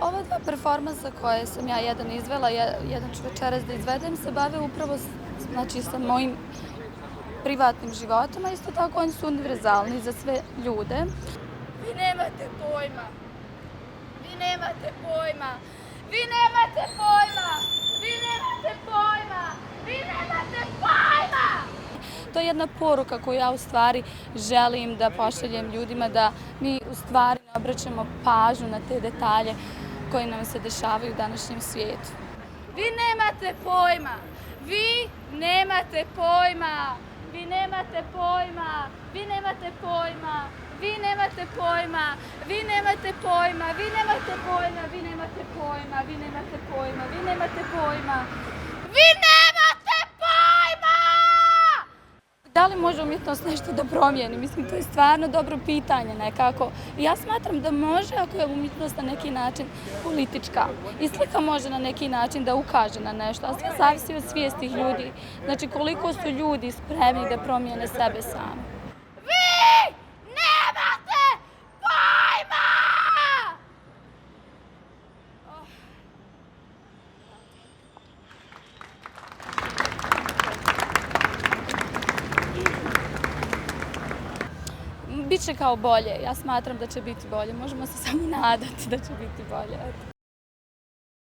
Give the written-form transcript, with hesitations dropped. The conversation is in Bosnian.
Ova dva performansa koje sam ja jedan izvela, jedan ću večeras da izvedem, se bave upravo znači, sa mojim privatnim životom, a isto tako oni su univerzalni za sve ljude. Vi nemate pojma! Vi nemate pojma! Vi nemate pojma! Vi nemate pojma! Vi nemate pojma! To je jedna poruka koju ja u stvari želim da pošaljem ljudima, da mi u stvari ne obraćamo pažnju na te detalje koji nam se dešavaju u današnjem svijetu. Vi nemate pojma! Vi nemate pojma! Vi nemate pojma! Vi nemate pojma! Vi nemate pojma! Vi nemate pojma! Vi nemate pojma! Vi nemate pojma! Vi nemate pojma! Vi nemate pojma! Vi nemate pojma! Da li može umjetnost nešto da promijeni? Mislim, to je stvarno dobro pitanje nekako. I ja smatram da može ako je umjetnost na neki način politička. I slika može na neki način da ukaže na nešto, a sve zavisi od svijesti ljudi. Znači, koliko su ljudi spremni da promijene sebe sami. Vi nemate pojma! Biće kao bolje. Ja smatram da će biti bolje. Možemo se samo nadati da će biti bolje.